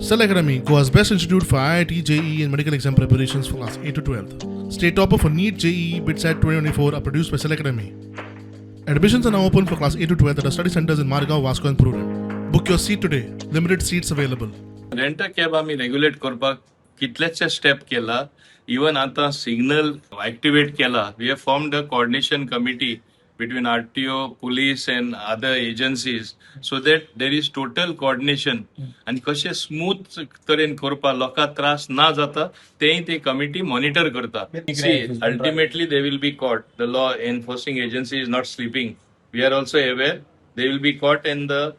Cell Academy, Goa's best institute for IIT, JEE, and medical exam preparations for class 8 to 12. State topper for NEET, JEE, BITSAT 2024 are produced by Cell Academy. Admissions are now open for class 8 to 12 at our study centers in Margao, Vasco, and Prudent. Book your seat today. Limited seats available. Rent cab आमी regulate करपाक कितलेशे step केला. Even आतां signal activate केला. We have formed a coordination committee between RTO, police and other agencies so that there is total coordination आनी कशें smooth तरेन करपाक लोकांक त्रास ना जाता तेंय ते कमिटी मॉनिटर करता. See, ultimately they will be caught. The law enforcing agency is not sleeping. We are also aware they will be caught and the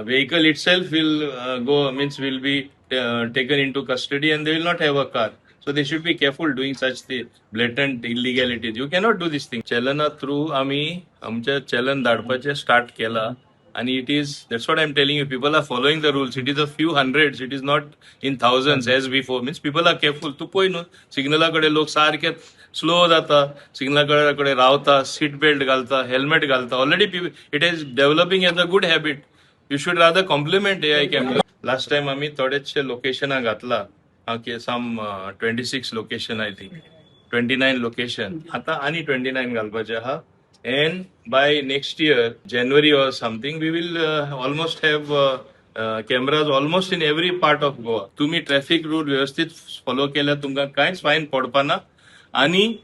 vehicle itself will go, means will be taken into custody and they will not have a car. So they should be careful doing such the blatant illegalities. You cannot do this thing. चलना through आमी आमचे चलन धाडपाचें start केला आणि it is, that's what I am telling you, people are following the rules. It is a few hundreds, it is not in thousands as before, means people are careful. तूं पळय न्हू, सिग्नला कडेन लोक सारके स्लो जाता, सिग्नला कडेन रावता, सीट बेल्ट घालता, हेल्मेट घालता. Already it is developing as a good habit. You should rather compliment AI camera. Last time आमी थोडेचशे लोकेशनां घातला, some 26 location, I think 29 location. आता आनी 29 घालपाचे आहा and by next year January or something we will almost have cameras almost in every part of Goa. तुम्ही traffic rule व्यवस्थित follow केल्यार तुमकां कांयच फायन पडपाना आणि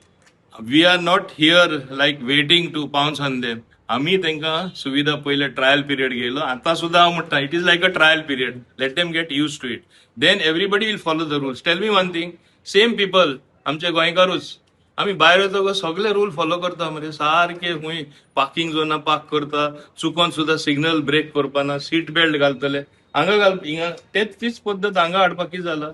we are not here like waiting to pounce on them. आमी तांकां सुविधा पयले trial period घेयलो. आतां सुद्दां हांव म्हणटा, it is like a trial period. Let them get used to it, then everybody will follow the rules. Tell me one thing, same people, आमचे गोंयकारूच, आमी भायर वतकच सगळे रूल फॉलो करता मरे सारके. खंय पार्किंग झोना पार्क करता, चुकोन सुद्दां सिग्नल ब्रेक करपाना, सीट बेल्ट घालतले. हांगा घाल, हिंगा तेच तीच पद्दत हांगा हाडपाक कितें जाला?